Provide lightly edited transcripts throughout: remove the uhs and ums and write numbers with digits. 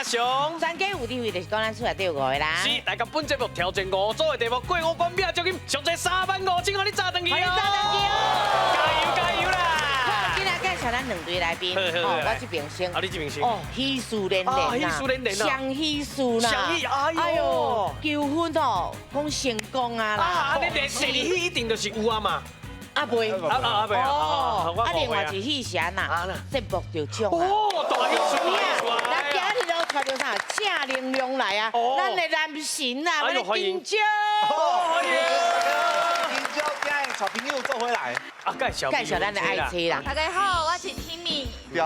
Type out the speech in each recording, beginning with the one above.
雄。全家有智慧，就是講咱厝內底有五个人。是，來共本節目挑戰五組的題目，過五關拼獎金，上濟3萬5千，予你炸轉去予你炸轉去哦！加油加油啦！好，今仔介紹咱兩隊來賓，哦，我這邊先。啊，你這邊先。哦，喜事連連喜事連連啊！雙喜事啦！雙喜，哎呦，求婚哦，講成功啊啦！啊，你第二喜一定就是有啊嘛。啊袂，啊啊袂哦，啊另外一喜是按那，節目得獎啊！哦，大喜事啊！咱今日都帶著啥正能量來啊！咱的男神啊，我的金蕉，歡迎金蕉，今日帶朋友做伙來。啊，介紹介紹咱的愛妻啦。大家好，我是 Timmy。對。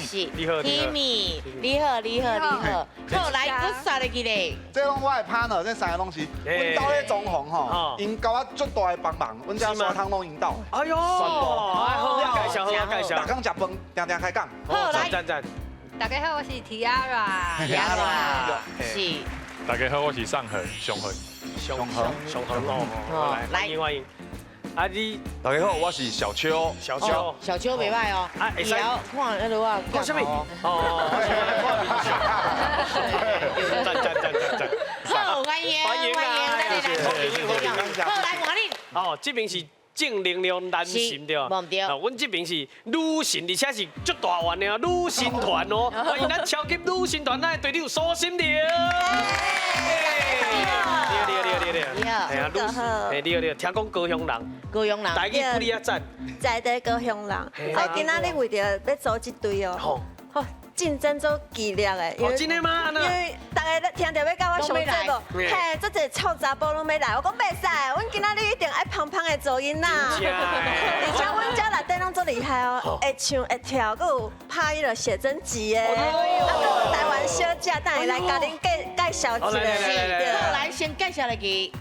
是，Timmy，你好，你好，你好，好，來，閣煞入去咧。這攏我的 partner，這三個攏是，阮兜咧裝潢吼，𪜶共我足大的幫忙，阮遮沙桶攏𪜶兜。哎喲，好，介紹，好，介紹。逐工食飯，定定開講。好，來，讚讚。大家好，我是 Tiara。 Tiara，是。大家好，我是尚恆，尚恆，尚恆，尚恆哦，來，歡迎歡迎。啊你，大家好，我是小邱。小邱，小邱袂䆀哦。啊，會使看彼落啊，看啥物？哦，讚讚讚讚讚。好，歡迎歡迎，歡迎，好，來換你。哦，這邊是正能量男神對吧？無毋對。啊，阮這邊是女神，而且是足大員的女神團哦。歡迎咱超級女神團，咱的隊長蘇心凌。你好，你好，你好，你好。哎呀，女神，哎，你好，你好，聽講高雄人，高雄人，台語不哩啊讚。在地高雄人，啊，今仔日為著欲組這隊哦，好，競爭足激烈的。哦，真的嗎？因為大家咧聽著欲佮我上節目，嘿，足濟臭查埔攏欲來，我講袂使，阮今仔日一定愛芳芳的做囡仔。而且阮遮內底攏足厲害哦，會唱會跳，閣有拍彼个寫真集的，啊，閣有台灣小姐，等下來共恁介紹一下。好，來先介紹入去。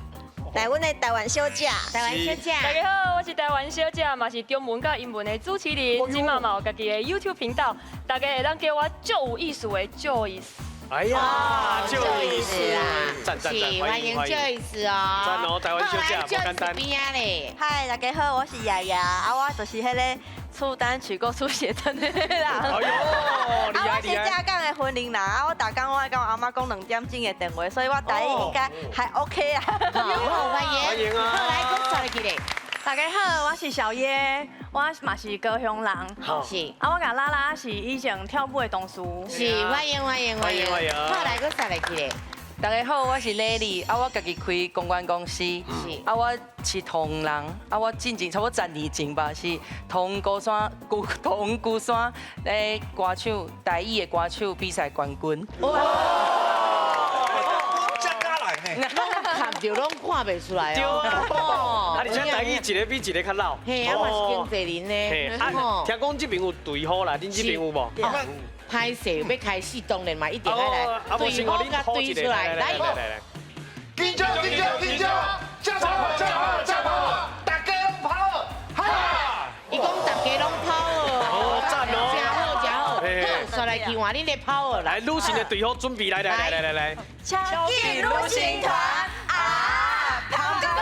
來，阮的台灣小姐，台灣小姐，大家好，我是台灣小姐，嘛是中文佮英文的主持人，這馬嘛有家己的 YouTube 頻道，大家會當叫我足有意思的 Joyce。哎呀， Joyce 啊，讚讚讚，歡迎 Joyce 哦。讚哦，台灣小姐，無簡單。邊仔咧？嗨，大家好，我是雅雅，啊，我就是彼个出單曲閣出寫真的人。哎喲，啊，我是正港的雲林人，啊，我逐工我愛佮我阿嬤講2點鐘的電話，所以我台語應該還 OK 啊。好，歡迎。歡迎啊。好，來，閣再來一个。大家好，我是小葉，我嘛是高雄人。是。啊，我佮拉拉是以前跳舞的同事。是，歡迎歡迎歡迎。歡迎。好，來，閣再來一个。大家好，我是 Lily，啊，我家己開公關公司，啊，我是桃園人，啊，我進前差不多10年前吧，是桃園高山桃園龜山咧歌手台語的歌手比賽冠軍。哇！這敢來呢？攏看著攏看袂出來哦。啊，而且台語一个比一个較老。嘿，啊嘛是經紀人呢。啊，聽講這邊有隊呼啦，恁這邊有無？歹勢，欲開始當然嘛，一定愛來隊呼共隊出來，來。緊張緊張緊張，加跑加跑加跑，大家攏跑，哈！伊講大家攏跑哦，讚哦，真好真好，好，煞來去換恁的跑哦，來，女神的隊呼準備，來來來來來來，超級女神團啊，跑夠啦！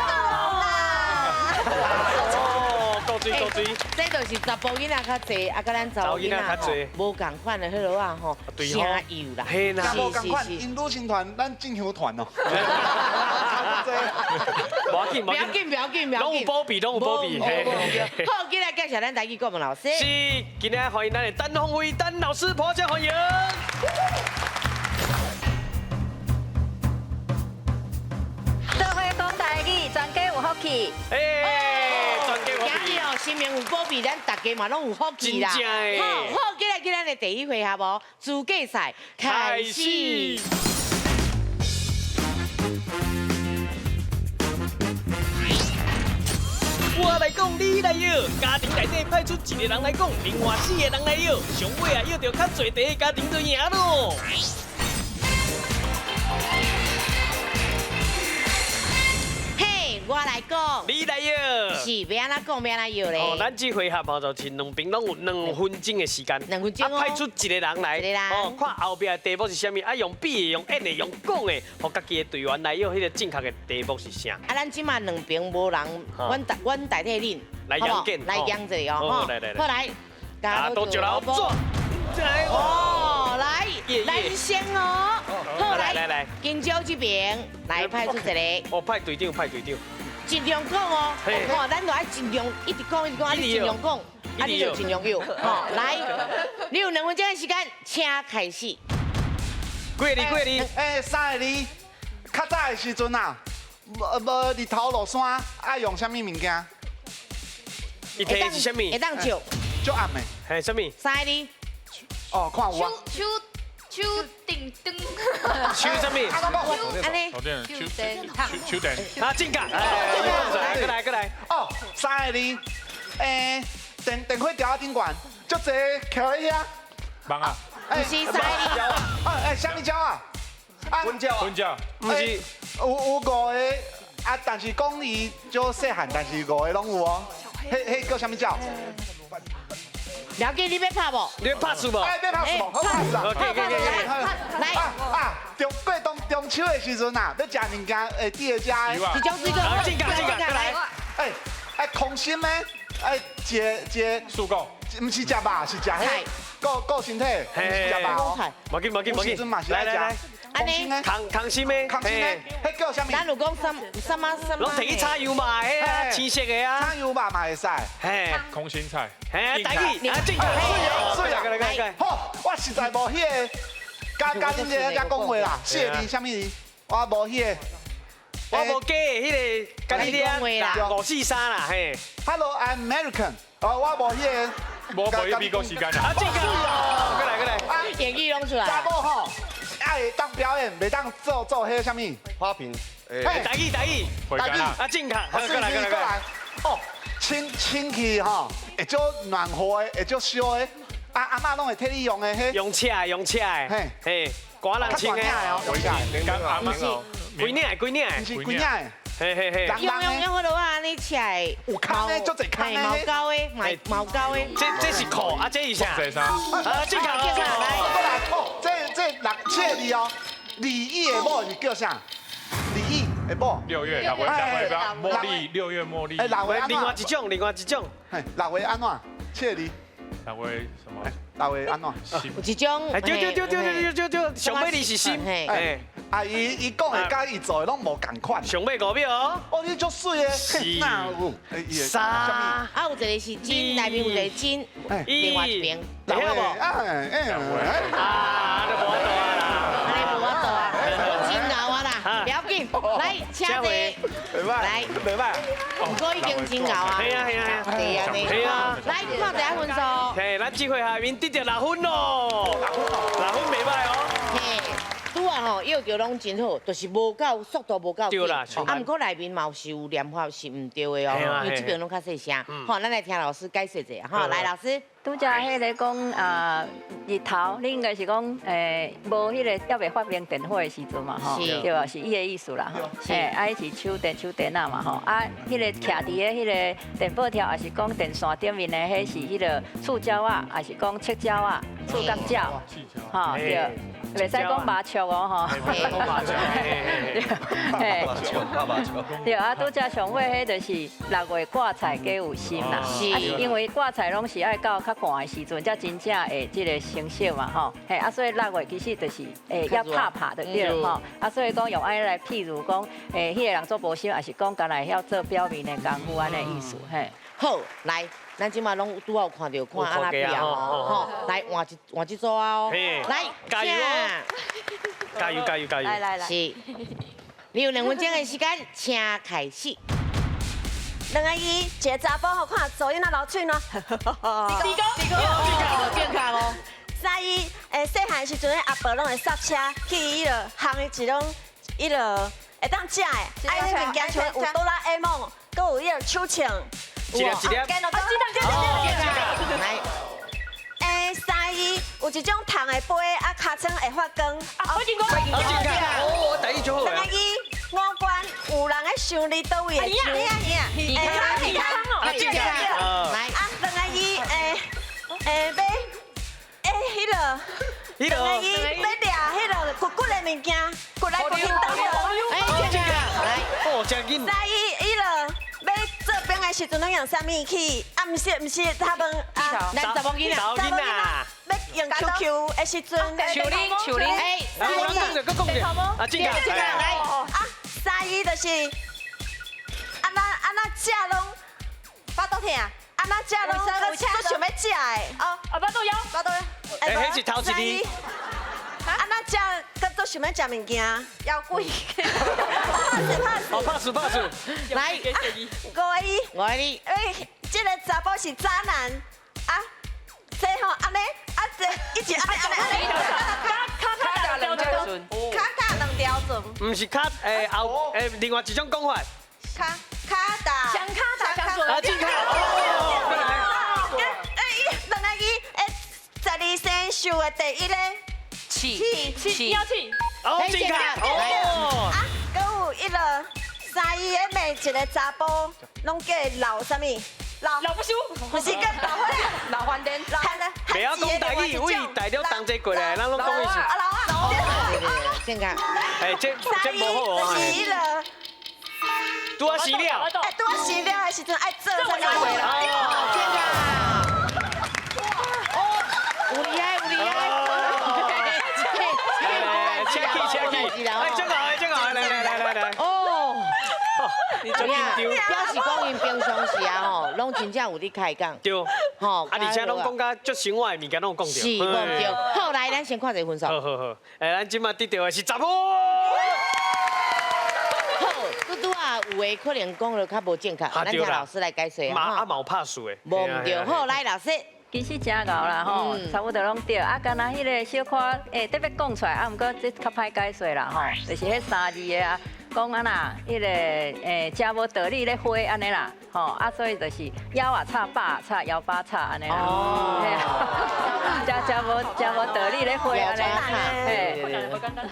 夠水夠水，這就是查埔囡仔較濟，啊，佮咱查某囡仔吼無仝款的彼落啊吼，聲幼啦，嘿啦，無仝款，𪜶女神團，咱進香團哦。無要緊，不要緊，不要緊，不要緊，攏有保庇，攏有保庇。好，今日介紹咱台語國文老師。是，今日歡迎咱的陳鴻威陳老師，拍掌歡迎。做伙講台語，全家有福氣。哎，全家有福氣。今日哦，神明有保庇，咱大家嘛攏有福氣啦。真正的。好，好，今日咱的第一回合哦，資格賽開始。我來講，你來搖，家庭內底派出一個人來講，另外四個人來搖，上尾啊搖著較濟題的家庭就贏咯。嘿，我來講，你來搖，是欲按怎講欲按怎搖咧？哦，咱這回合吼就是兩邊攏有兩分鐘的時間，2分鐘啊，派出一個人來，哦，看後壁的題目是啥物，啊，用比的、用演的、用講的，予家己的隊員來搖彼個正確的題目是啥？啊，咱這馬兩邊無人，阮代替恁，來驗見，來驗一下哦，來來來，好來，啊，多謝老總，哦，來，咱先哦。好，来来来，金蕉这边来派出一个。哦，派队长，派队长。尽量讲哦，吼，咱就爱尽量一直讲一直讲，啊你尽量讲，啊你就尽量有，吼，来，你有2分钟的时间，请开始。几个字？几个字？哎，3个字。较早的时阵啊，无日头落山，爱用啥物物件？伊提是啥物？会当笑。足暗的。嘿，啥物？3个字。哦，看有啊。手电灯。手啥物？按呢。手电，手电。啊，进角。来，过来，过来。哦，3个字。欸，电火条仔顶悬，足济徛在遐。网啊。不是3个字。哎，啥物鸟啊？温鸟。温鸟。不是。有5个啊，但是讲伊少细汉，但是5个拢有哦。彼叫啥物鸟？了解，你欲拍无？你欲拍输无？哎，欲拍输无？好拍输啊！来啊！中过中秋的时阵啊，欲食物件会伫个食的。一种水果。进角，进角，来。哎哎，空心的，哎，一个一个树果，毋是食肉，是食彼顾身体，毋是食肉哦。无紧，无紧，无紧。时阵嘛是爱食。按呢？空心的，空心的，彼叫啥物？咱有讲什什么什么？拢提去炒油肉的，青色的啊。炒油肉嘛会使。嘿，空心菜。嘿，台语，啊，正确。水啊，水啊。好，我实在无彼个，佮恁这遮讲话啦，4个字啥物字？我无彼个。我无加彼个，佮你俩5、4、3啦，嘿。 Hello, I'm American。哦，我无彼个。无无美国时间啦。啊，正确。过来，过来。演技拢出来。查某吼。爱当表演，袂当做彼啥物花瓶。台语台语，台语啊，正确，过来过来过来。哦，清气吼，会足暖和的，会足烧的。啊，阿嬷拢会替你用的，彼。用车的，用车的。嘿，嘿，寒人穿的。用车的。阿嬷。规领的，规领的。毋是规领的。嘿嘿嘿。用用迄落啊，安呢车的。有空的，足济空的。毛胶的，毛胶的。这是裤，啊，这是啥？啊，正确。来。过来，哦，这6、7个字哦。李毅的某是叫啥？李毅的某。6月，6月，茉莉，6月茉莉。哎，6月另外一种，另外一种。嘿，6月按怎？7个字。 6月什么？ 6月按怎？有一种。哎，对对对对对对对，上尾字是心。哎，啊，伊讲的佮伊做的拢无仝款。上尾5秒哦。哦，你足水的。是。哪有？3。啊，有一个是金，内面有一个金，另外一边。会晓无？哎哎。啊，都无法度啊啦。不要紧，来，请坐。来，袂歹。不过已经真𠢕啊。系啊系啊，对啊系啊。来，看一下分数。嘿，咱这回下面得到6分咯，6分袂歹哦。嘿，拄啊吼，要求拢真好，就是无够速度无够。对啦。啊，毋过内面嘛是有念法是毋对的哦，因为这边拢较细声。好，咱来听老师解释一下。哈，来，老师。拄才彼个讲啊，日头，你应该是讲无彼个犹未发明电火的时阵嘛吼，对吧？是伊个意思啦吼。嘿，啊，彼是手电手电仔嘛吼，啊，彼个徛伫个彼个电报条，也是讲电线顶面的，彼是彼个触礁仔，也是讲触礁仔、触角鸟，吼对。袂使讲麻雀哦吼。嘿，对啊，拄才上尾彼就是6月挂菜加有心啦，啊，因为挂菜拢是爱到较寒的时阵，才真正会这个成熟嘛吼。嘿，啊，所以6月其实就是会要拍拍就对了吼。啊，所以讲用按呢来譬如讲，彼个人做无心，也是讲干焦会晓做表面的功夫按呢意思嘿。好，来，咱这马拢拄好有看到，看按怎变哦，吼，来换一组啊哦，来，加油，加油加油加油！来来来，是，你有2分钟的时间，请开始。2个字，一个查埔，予看查某囡仔流喙澜。地公，地公，正确哦。3字，细汉时阵，阿婆拢会刹车去彼落烘的一种，彼落会当食的，啊，彼物件像有哆啦 A 梦，阁有彼个手枪。一粒一粒。来。3字，有一种铜的杯，啊，尻川会发光。啊，火箭光。哦，我第一就好。2个字，五官有人咧想你佗位的。耳康哦。来。啊，2个字，欲，彼个。彼个。 2个字，欲掠彼个骨骨的物件，骨来骨去倒倒。哎，这个。来。哦，真紧。3字，彼个。欲做兵的时阵，拢用啥物去？啊，毋是，毋是，他们啊，咱查某囡仔，查某囡仔，欲用 QQ 的时阵，树林树林，哎，有人讲著，阁讲著，啊，正确，正确来，啊，三一就是，按怎按怎食拢腹肚疼，按怎食拢，阁想欲食的，哦，啊，腹肚枵，腹肚枵，哎，彼是头一字。按怎食，阁足想欲食物件，枵鬼，拍死拍死，哦，拍死拍死，来，五个一，五个一，哎，这个查埔是渣男，啊，这吼按呢，啊这一直按呢按呢按呢，跤跤打两条船，跤打两条船，毋是跤，诶后，诶另外一种讲法，跤跤打，双跤打双船，啊，正确，哦，哎，两个字，哎，12生肖的第一个。气气鸟气，哦，正确，哦，啊，阁有彼个三一的骂一个查埔，拢叫老啥物？老老不休，不是跟老伙老番电，老番袂晓讲台语，为大陆同齐过来，咱拢讲伊是。啊老啊，正确。哎，这无好哦。就是彼个。拄仔死了，哎，拄仔死了的时阵爱做啥物？正确。哦，有厉害，有厉害。车去车去，哎，这个这个，来来来来来。哦，你足紧张，表示讲𪜶平常时啊吼，拢真正有咧开讲。对，吼，啊，而且拢讲甲足生活的物件拢有讲著。是，讲对。好，来，咱先看一个分数。好好好，哎，咱这马得著的是10分。好，拄拄啊，有的可能讲得较无正确，咱请老师来解说啊。嘛嘛有拍输的。无毋对，好，来老师。其实真𠢕啦吼，差不多拢对。啊，敢若彼个小可，欸，特别讲出来，啊，毋过这较歹解说啦吼，就是彼三字的啊，讲按怎，彼个欸，食无道理咧花按呢啦，吼，啊，所以就是枵也吵，饱也吵，枵饱吵按呢啦。哦。食无道理咧花按呢，嘿，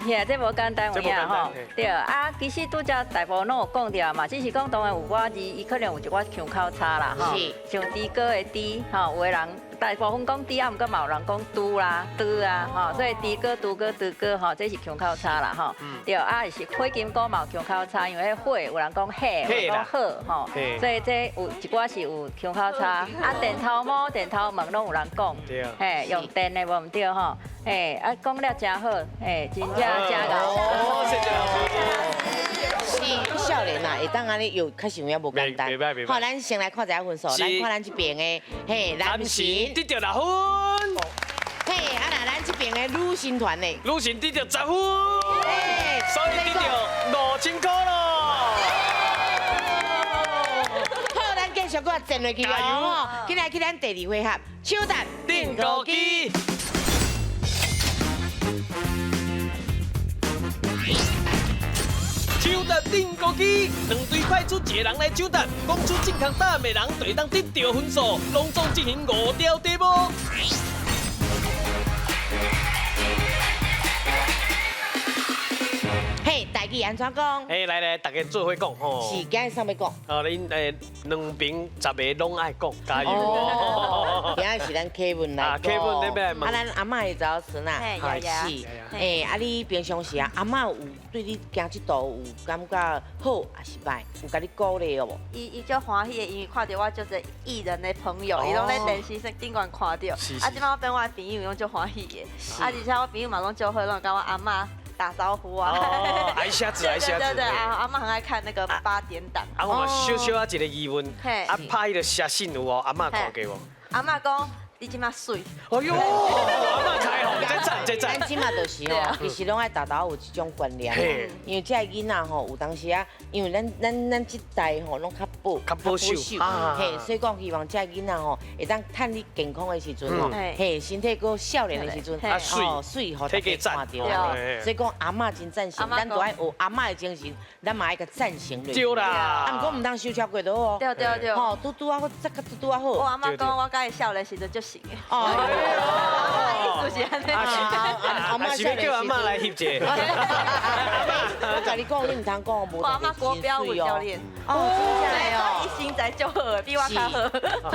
嘿，这无简单有影吼。对啊，其实拄才大部分拢有讲著嘛，只是讲当然有寡字，伊可能有一寡腔口差啦吼。像猪哥的猪，吼，有的人。大部分讲猪啊，毋过嘛有人讲猪啦、猪啊，吼，所以猪哥、猪哥、猪哥，吼，这是腔口差啦，吼。对，啊，是火金姑嘛有腔口差，因为彼火有人讲火，有人讲火，吼，所以这有一寡是有腔口差。啊，电头毛、电头毛拢有人讲，嘿，用电的无毋对吼，嘿，啊，讲了真好，嘿，真正真𠢕。哦，谢谢老师。是少年啊，会当按呢又确实有影无简单。好，咱先来看一下分数，咱看咱这边的，嘿，男神得著6分。嘿，啊那咱这边的女神团呢？女神得著10分，所以得著5000块咯。好，咱继续阁战落去哦，紧来去咱第二回合，抢答钉孤机。抢答钉孤机，两队派出一个人来抢答，讲出正确答案的人就会当得著分数，拢总进行5条题目。嘿，台语按怎讲？哎，来来，大家做伙讲吼。是，今日啥欲讲？哦，恁两边10个拢爱讲，加油！哦。今日是咱客文来讲。啊，客文你要问。啊，咱阿嬷的查某孙啊，是。哎，啊，你平常时啊，阿嬷有对你行这道有感觉好还是歹？有共你鼓励无？伊足欢喜的，因为看著我足济艺人的朋友，伊拢咧电视上顶悬看著。啊，这摆我变我的朋友，拢足欢喜的。啊，而且我朋友嘛拢足好，拢共我阿嬷打招呼啊。哦，爱写字，爱写字。对对对，阿嬷很爱看那个8点档。啊，我小小啊一个疑问，啊，拍彼个写信有无？阿嬷看过无？阿嬷讲。你这马媠。哎哟，阿嬷开吼，这赞这赞。咱这马就是吼，其实拢爱沓沓有这种观念，因为这个囡仔吼，有当时啊，因为咱这代吼拢较保守，嘿，所以讲希望这个囡仔吼，会当趁你健康的时阵吼，嘿，身体阁少年的时阵，哦，媠，予大家看著。所以讲阿嬷真赞成，咱都爱学阿嬷的精神，咱嘛爱共赞成。对啦。啊，毋过毋通收超过就好哦。对对对。吼，拄拄仔好，这个拄拄仔好。我阿嬷讲，我佮伊少年时阵就。哦，意思是按呢。啊，阿嬤是欲叫阿嬤來翕一下。我共你講，你毋通講，無我阿嬤國標舞教練。哦，真正的哦。伊身材足好的，比我較好。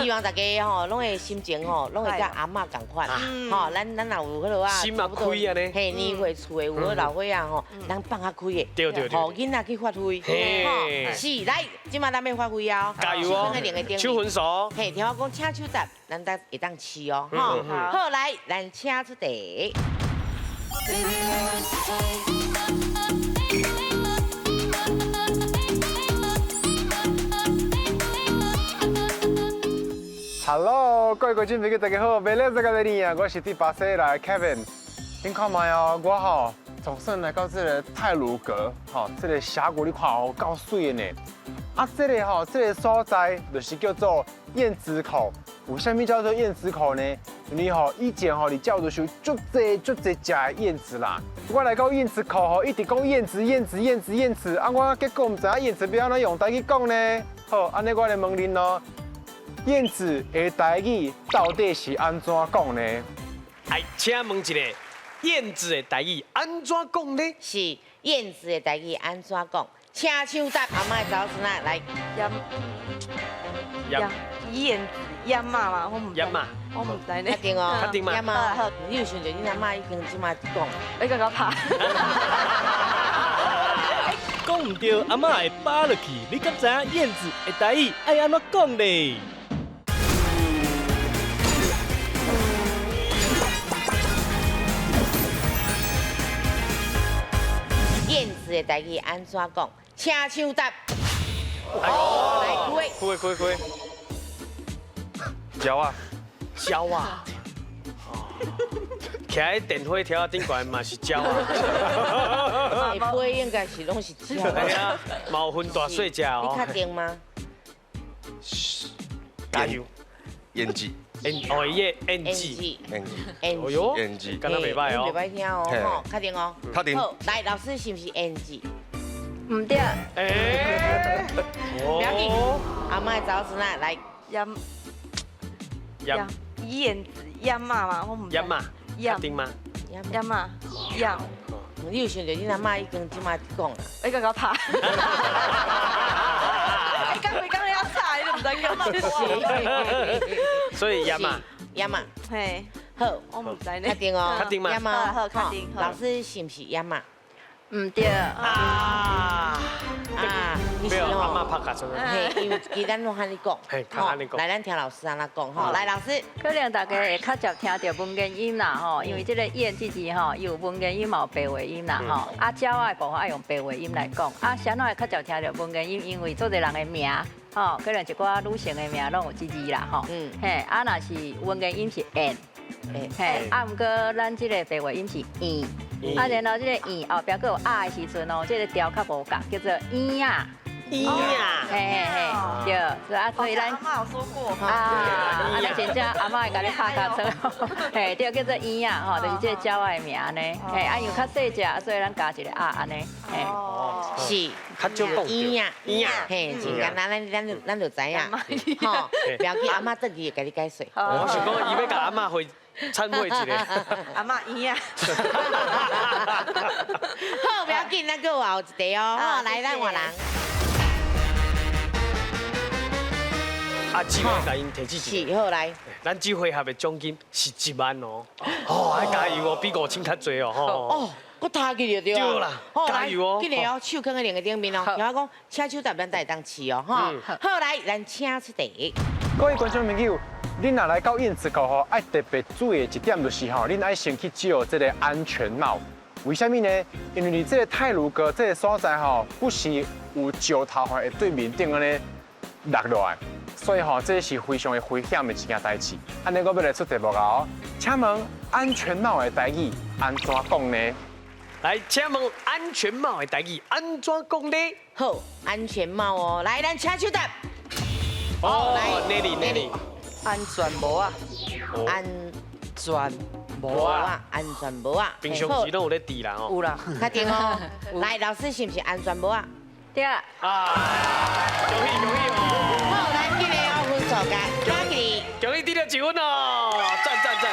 希望大家吼，攏會心情吼，攏會佮阿嬤仝款。吼，咱若有彼落啊，心嘛開按呢。嘿，年歲厝的有個老歲仔吼，咱放較開的。對對對。予囡仔去發揮。嘿。是，來，這馬咱欲發揮啊！加油哦！手分數。嘿，聽我講，請手答，咱才會當試哦。吼，好，來，咱請出題。 Hello，各位觀眾朋友，大家好，未來這個你啊，我是佇巴西來的 Kevin。恁看覓哦，我吼總算來到這个太魯閣，吼，這个峽谷你看哦，夠媠的呢。啊，這个吼，這个所在就是叫做燕子口。為啥物叫做燕子口呢？因為吼以前吼佇遮就是有足濟足濟隻的燕子啦。我來到燕子口吼，一直講燕子燕子燕子燕子，啊，我結果毋知影燕子欲按怎用台語講呢？好，按呢我來問恁咯。燕子的台語到底是按怎講呢？哎，請問一下，燕子的台語按怎講呢？是燕子的台語按怎講？請搶答，阿嬤的查某孫仔來。燕燕子燕仔嘛，我毋燕仔，我毋知呢。確定哦，確定嗎？燕仔，你有想著恁阿嬤已經這馬講？你閣閣拍。講毋對，阿嬤會巴落去。你敢知影燕子的台語愛按怎講咧？燕子的台語按怎講？請搶答。來，開。開開開。鸟仔。鸟仔。徛喺電火柱仔頂懸嘛是鸟仔。會飛應該是攏是鳥。係啊，嘛有分大細隻哦。你確定嗎？加油。燕子。哦，伊的燕子。燕子。燕子。燕子。敢若袂䆀哦。袂䆀聽哦，吼，確定哦。確定。好，來，老師是毋是燕子？毋對。欸。不要緊，阿嬤的查某孫仔來。燕。燕。燕子燕仔嘛，我毋知。燕仔。確定嗎？燕仔。燕。你有想著恁阿嬤已經這馬講啦？你閣閣拍。你講袂講了吵，你都毋知講。所以燕仔。燕仔。嘿。好，我毋知呢。確定哦。確定嗎？燕仔。好，確定。老師是毋是燕仔？毋對。啊。啊，你是阿嬤拍卡出來。嘿，因為其實咱攏按呢講，來，咱聽老師按怎講吼。來，老師。可能大家會較常聽著文言音啦吼，因為這个燕這字吼，伊有文言音嘛有白話音啦吼。啊，鳥仔的部分愛用白話音來講。啊，啥物會較常聽著文言音？因為做濟人的名，吼，可能一寡女性的名攏有這字啦吼。嘿，啊，若是文言音是燕，嘿，啊，毋過咱這个白話音是燕。啊，然後這个燕後壁閣有仔的時陣哦，這个調較無仝，叫做燕仔。燕仔，嘿嘿嘿，對，啊，所以咱阿嬤有說過啊，啊，咱真正阿嬤會共你拍尻川，嘿，對，叫做燕仔吼，就是這个鳥仔的名呢，嘿，啊，因為較細隻，所以咱加一个仔按呢，嘿，是，較少講燕仔，燕仔，嘿，真簡單，咱就知影，吼，不要緊，阿嬤轉去會共你解釋。我想講，伊欲共阿嬤回懺悔一下。阿嬤燕仔。好，不要緊，咱閣有後一題哦，好，來，咱換人。啊，志偉共𪜶提醒一下。是，好來。咱這回合的獎金是1萬哦，哦，愛加油哦，比5000較濟哦，吼。哦，閣頭去就對對啦，加油哦。緊來哦，手囥佇兩个頂面哦。聽我講，請手答，咱才會當試哦，吼。好，來，咱請出題。各位觀眾朋友，恁若來到燕子口吼，愛特別注意的一點就是吼，恁愛先去借這个安全帽。為啥物呢？因為佇這个太魯閣這个所在吼，不時有石頭吼會對面頂按呢落落來。所以吼，這是非常的危險的一件代誌。按呢，我欲來出題目啊！請問安全帽的台語按怎講呢？來，請問安全帽的台語按怎講呢？好，安全帽哦，來，咱請手答。哦，來，Nelly Nelly，安全帽啊，安全帽啊，安全帽啊。平常時攏有咧戴啦，吼。有啦，確定哦。來，老師是毋是安全帽啊？對啊。啊，恭喜恭喜哦！好，來，今个哦，分數加加起。恭喜得了1分哦，讚讚讚。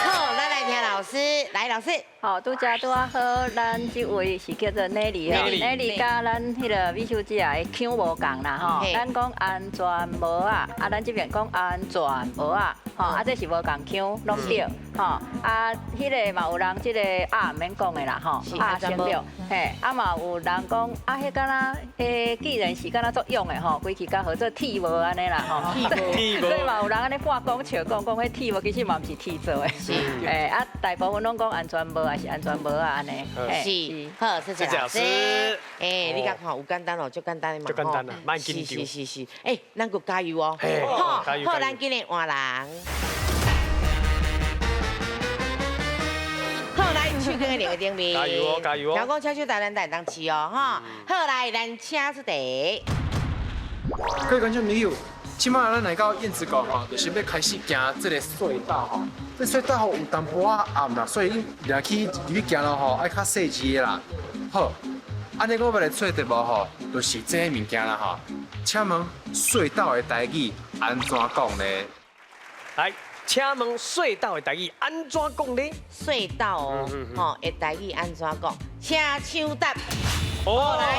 好，咱來聽老老師，來老師。好，拄才拄仔好，咱這位是叫做 Nelly 吼，Nelly 佮咱彼个美秀姐的腔無仝啦吼，咱講安全帽仔，啊，咱這邊講安全帽仔，吼，啊，這是無仝腔，攏對，吼，啊，彼个嘛有人這个啊毋免講的啦，吼，啊先對，嘿，啊嘛有人講啊，彼敢若，既然是敢若足勇的吼，規氣較好做鐵帽按呢啦，吼，所以嘛有人按呢半講笑講講彼鐵帽其實嘛毋是鐵做的，是，嘿，啊，大部分攏講安全帽。還是安全帽仔按呢，是，好，謝謝老師。哎，你共看有簡單哦，足簡單的嘛，足簡單啊，莫緊張。是是是，哎，咱閣加油哦，好，好，咱今日換人。好，來，手囥佇兩个頂面。加油哦，加油哦。聽講車手台咱會當試哦，哈。好，來，咱請出題。各位觀眾朋友，這擺咱來到燕子谷吼，就是欲開始行這个隧道吼。這隧道吼有淡薄仔暗啦，所以恁入去入去行路吼，愛較細緻的啦。好，按呢我欲來揣題目吼，就是這个物件啦吼。請問隧道的台語按怎講呢？來，請問隧道的台語按怎講呢？隧道哦，吼的台語按怎講？請搶答。哦，來，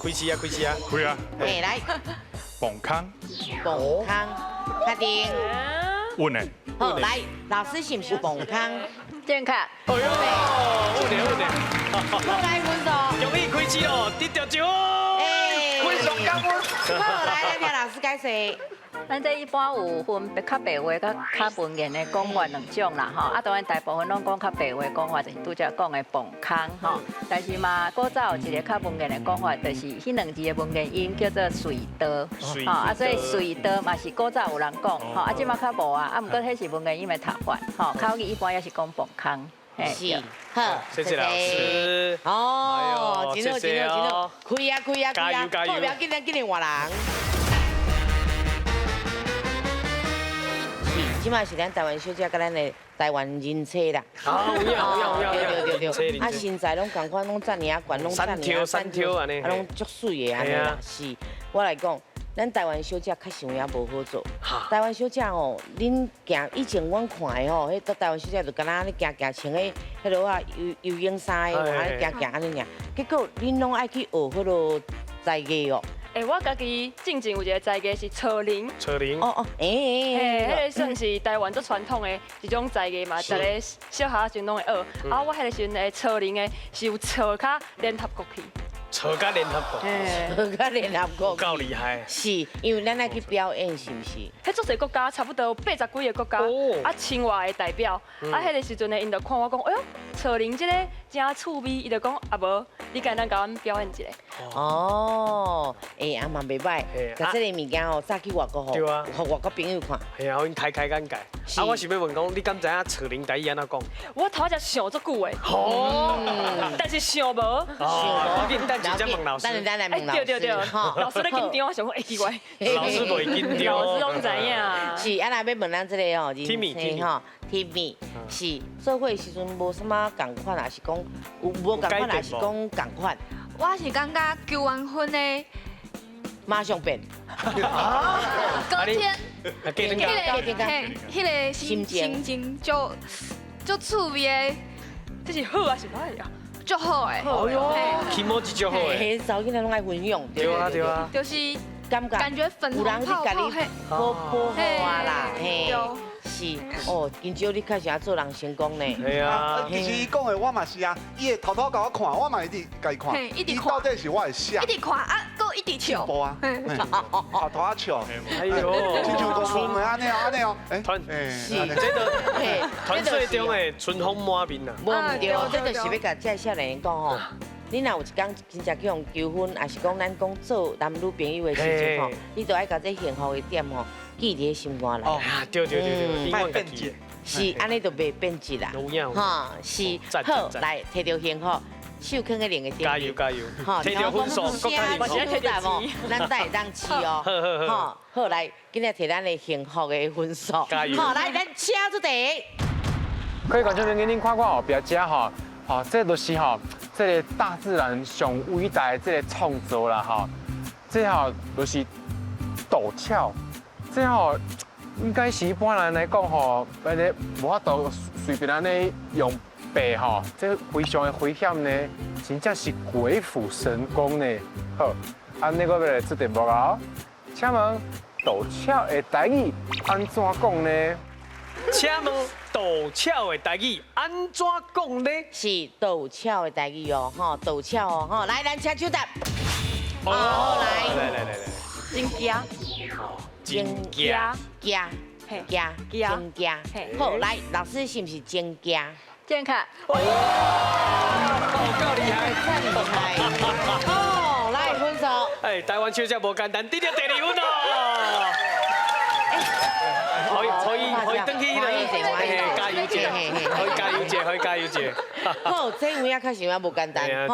開始啊，開始啊，開啊。嘿，來。磅空。磅空，確定。穩的。好，來，老師是毋是磅空？正確。哎喲，穩的穩的。好，來分數。恭喜開始哦，得到獎。哎，非常感恩。好，來，咱聽老師解釋。咱這一般有分較白話佮較文言的講法兩種啦，吼。啊，當然大部分攏講較白話講法，就是拄才講的磅空吼。但是嘛，古早有一個較文言的講法，就是彼兩字的文言音叫做隧道，吼。啊，所以隧道嘛是古早有人講，吼。啊，這馬較無啊。啊，毋過彼是文言音的讀法，吼。口語一般也是講磅空。是，好，謝謝老師。哦，真好，真好，真好，開啊，開啊，開啊，加油，加油！好，不要緊，咱緊來換人。這擺是咱台灣小姐佮咱的台灣人妻啦。啊，有影有影有影，對對對。啊，身材攏仝款，攏遮爾仔懸，攏遮爾仔三挑按呢，啊，攏足媠的按呢啦。是，我來講，咱台灣小姐確實有影無好做。台灣小姐吼，恁行以前阮看的吼，彼台灣小姐就敢若按呢行行穿彼彼落啊游游泳衫的，按呢行行按呢爾。結果恁攏愛去學彼落才藝哦。欸，我家己進前有一个才藝是扯鈴。扯鈴。哦哦，欸，嘿，彼个算是台灣足傳統的一種才藝嘛，逐个小學時陣攏會學。啊，我彼個時陣會扯鈴的，是有扯較聯合國去。扯甲聯合國。扯甲聯合國。夠厲害。是，因為咱愛去表演，是毋是？彼足濟國家，差不多有80幾个國家，啊，千外个代表。啊，彼个時陣呢，𪜶就看我講，哎喲，扯鈴這個真趣味，伊就講，啊無，你敢當共阮表演一下？哦，欸，啊嘛袂䆀，共這个物件吼，早去外國吼，對啊，予外國朋友看。嘿啊，予𪜶開開眼界。啊，我是欲問講，你敢知影扯鈴台語按怎講？我頭才想足久的。哦。但是想無。哦，趕緊等一下問老師。等下來問老師。對對對，老師咧緊張，我想講，欸奇怪。老師袂緊張。老師攏知影。是，啊，若欲問咱這個吼，人生吼，Timmy，是做伙的時陣無啥物仝款，還是講有無仝款，還是講仝款？我是感覺求完婚的馬上變。隔天，彼个心情就足趣味的，這是好還是歹啊？足好的。哎喲，気持ち足好的。彼查某囡仔攏愛分享。對啊對啊。就是感覺感覺粉紅泡泡，保保護啊啦，嘿。是哦，緊張你確實做人成功呢。係啊，其實伊講的我嘛是啊，伊會偷偷共我看，我嘛一直共伊看。一直看。伊到底是我的啥？一直看啊，閣一直笑。啊，偷偷仔笑。哎呦，親像公公的按呢按呢哦。團是，這個傳說中的春風滿面啊。無毋對，這就是欲共這少年人講吼。你若有一天真正去予求婚，抑是講咱講做男女朋友的時陣吼，你就愛共這幸福的點吼記佇咧心肝內。哦，對對對對，永遠變質。是，按呢就袂變質啦。哈，是。好，來提著幸福，手囥佇另一個頂。加油加油！哈，提著分數，閣較幸福。咱才會當試哦。好好好。好，來，今日提咱的幸福的分數。加油！好，來，咱請出題。各位觀眾朋友，恁看看後壁遮吼，吼，這就是吼，這个大自然上偉大的這个創造啦吼，這吼就是陡峭，這吼應該是一般人來講吼，彼个無法度隨便按呢用爬吼，這非常的危險呢，真正是鬼斧神工呢。好，按呢我欲來出題目啊，請問陡峭的台語按怎講呢？請問陡峭的台語按怎講呢？是陡峭的台語哦，吼，陡峭哦，吼，來，咱請搶答。好，來，來來來來，真驚，真驚，驚，驚，真驚。好，來，老師是毋是真驚？正確。哦，夠厲害，厲害。哦，來分數。哎，台灣手這無簡單，得著第二分哦。可以可以可以，轉去啦，加油者，可以加油者，可以加油者。好，這有影確實嘛無簡單。來，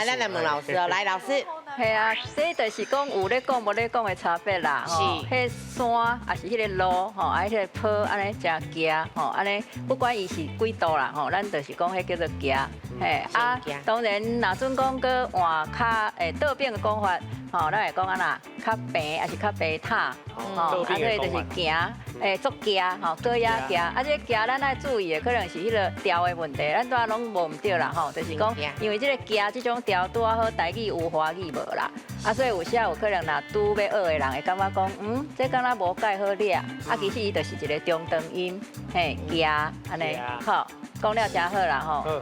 咱來問老師哦，來老師。係啊，這就是講有咧講無咧講的差別啦。是，彼山抑是彼個路吼，啊，彼個坡按呢誠崎吼，按呢不管伊是幾度啦吼，咱就是講彼叫做崎。嘿，啊，當然若準講閣換較倒反的講法，吼，咱會講按怎較平抑是較平坦，吼，啊，所以就是行，足崎吼，閣也崎，啊，這崎咱愛注意的可能是彼個調的問題，咱拄仔攏無毋對啦吼，就是講因為這個崎這種調拄仔好台語有華語無啦，啊，所以有時有可能若拄欲學的人會感覺講，這敢若無蓋好掠，啊，其實伊就是一個中長音，嘿，崎，按呢，好。講了誠好啦吼，好，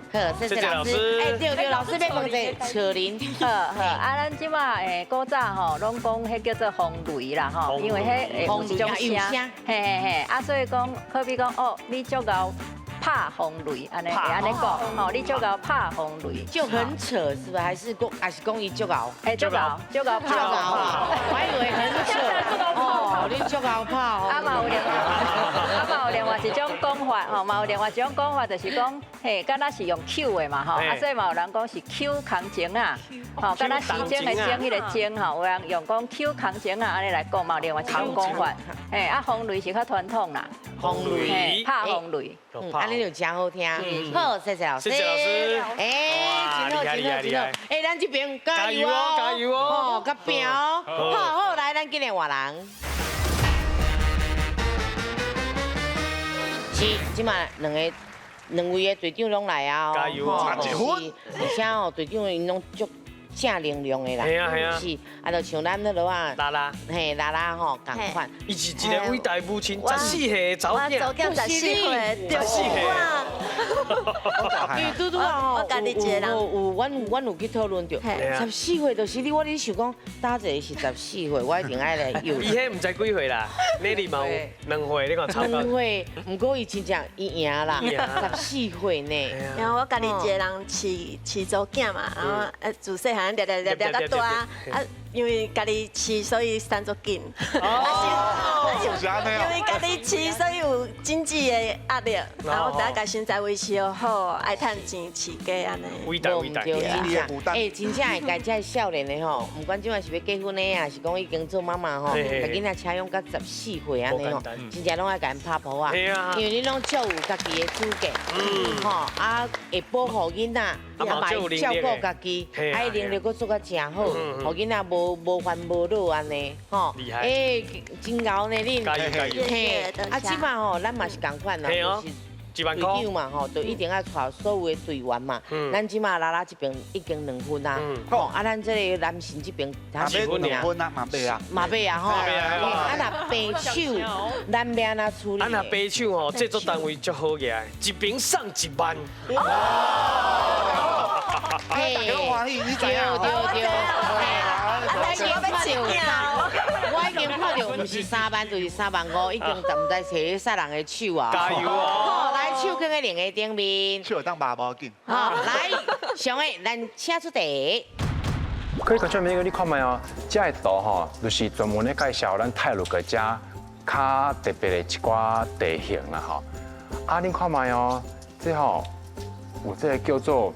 謝謝老師。哎，對對，老師欲問一下，扯鈴。好好，啊，咱這馬古早吼，攏講彼叫做風雷啦吼，因為彼會有一種聲，嘿嘿嘿，啊，所以講，好比講哦，你足𠢕拍風雷，按呢會按呢講，吼，你足𠢕拍風雷，就很扯，是不是？還是講，還是講伊足𠢕？哎，足𠢕，足𠢕拍，我還以為很扯，哦，你足𠢕拍哦。啊嘛有另外，啊嘛有另外一種講法，吼，嘛有另外一種講法，就是講，嘿，敢若是用搝的嘛，吼，啊，所以嘛有人講是搝空鐘仔，吼，敢若時鐘的鐘，彼個鐘吼，有人用講搝空鐘仔按呢來講，嘛有另外一種講法，嘿，啊，風雷是較傳統啦，風雷，拍風雷。按呢就誠好聽，好，謝謝老師。謝謝老師。哎，真好，真好，真好。哎，咱這邊加油哦，加油哦，哦，佮拼哦。好好，來，咱今日換人。是，這馬兩個兩位的隊長攏來啊。加油哦，差一分。而且哦，隊長𪜶攏足正能量的啦。係啊係啊。是，啊，就像咱彼落啊。拉拉。嘿，拉拉吼，仝款。伊是一個偉大母親，14歲的查某囝。我查某囝14歲，就是我。因為拄拄啊吼，有阮有去討論著，14歲就是你，我咧想講，打一個是14歲，我一定愛來有。伊彼毋知幾歲啦，你哩嘛有2歲，你看差2歲，毋過伊真正伊贏啦，14歲呢。然後我家己一個人飼飼查某囝嘛，然後自細漢掠掠掠掠到大啊。因為家己飼，所以生足緊。哦，因為家己飼，所以有經濟的壓力。然後我知影家身材維持好，愛趁錢飼雞按呢。偉大偉大，哎，真正會共這少年的吼，毋管這擺是欲結婚的啊，是講已經做媽媽吼，共囡仔請養到14歲按呢吼，真正攏愛共𪜶拍噗仔。因為你攏足有家己的主見，吼啊會保護囡仔，嘛會照顧家己，啊伊能力閣做甲誠好，予囡仔無煩無惱按呢，吼。哎，真𠢕呢恁。加油加油！嘿，啊，這擺吼，咱嘛是仝款啦，就是隊長嘛吼，就一定愛帶所有的隊員嘛。咱這擺拉拉這邊已經2分啊，吼啊，咱這個男性這邊他是2分啊，嘛欲啊，嘛欲啊吼。啊，若白手，咱欲按怎處理？啊，若白手吼，製作單位足好嘅，一邊送1萬。嘿，大家攏歡喜，你知影？對對對。我已經看著，毋是3萬就是3萬5，已經毋知揣啥人的手啊！加油哦！好，來手囥佇另一頂面。手會當拔無要緊。好，來，上個咱請出題。各位觀眾朋友，你看覓哦？這个圖吼，就是專門咧介紹咱太魯閣遮較特別的一寡地形啦吼。啊，恁看覓哦？這吼有這个叫做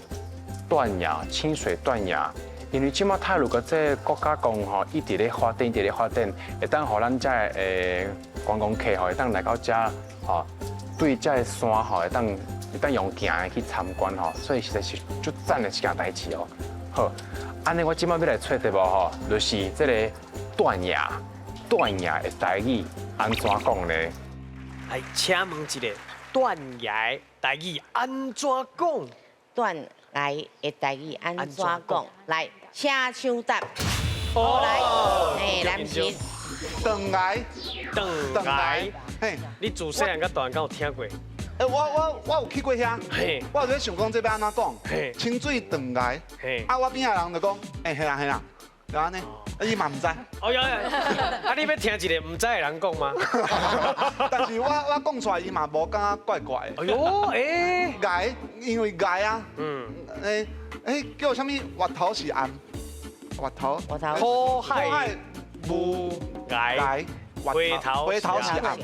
斷崖，清水斷崖。因為這馬太魯閣這個國家公園吼，一直咧發展，一直咧發展，會當予咱這个觀光客吼，會當來到遮吼，對這个山吼，會當用行的去參觀吼，所以實在是足讚的一件代誌哦。好，按呢我這馬欲來揣題目吼，就是這个斷崖，斷崖的台語按怎講呢？來，請問一下，断崖台语按怎讲？断崖的台语按怎讲？来，请抢答。好来，哎，男士。断崖，断崖，嘿，你自细汉到大汉，敢有听过？哎，我有去过遐，我有咧想讲这欲按怎讲？清水断崖，啊，我边仔人就讲，哎，嘿啦嘿啦，就按呢，啊，伊嘛毋知。哦呀，啊，你欲听一个毋知的人讲吗？但是我讲出来，伊嘛无感觉怪怪的。哎呦，哎，崖，因为崖啊，哎哎，叫啥物？月头是暗，月头，月头，苦海无崖。回头回头是岸，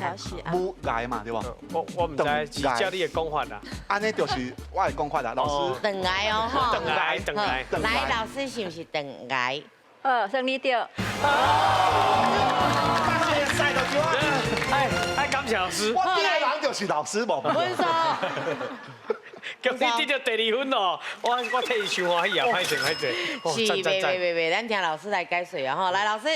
无崖嘛，对无？我毋知，是照你的讲法啦。按呢就是我的讲法啦，老师。断崖哦，断崖，断崖。来，老师是毋是断崖？算你对。哎哎，感谢老师。我第一人就是老师，无。分数。叫你得到第二分咯，我替伊伤欢喜啊，歹势歹势。是，袂袂袂袂，咱听老师来解说啊，吼，来老师。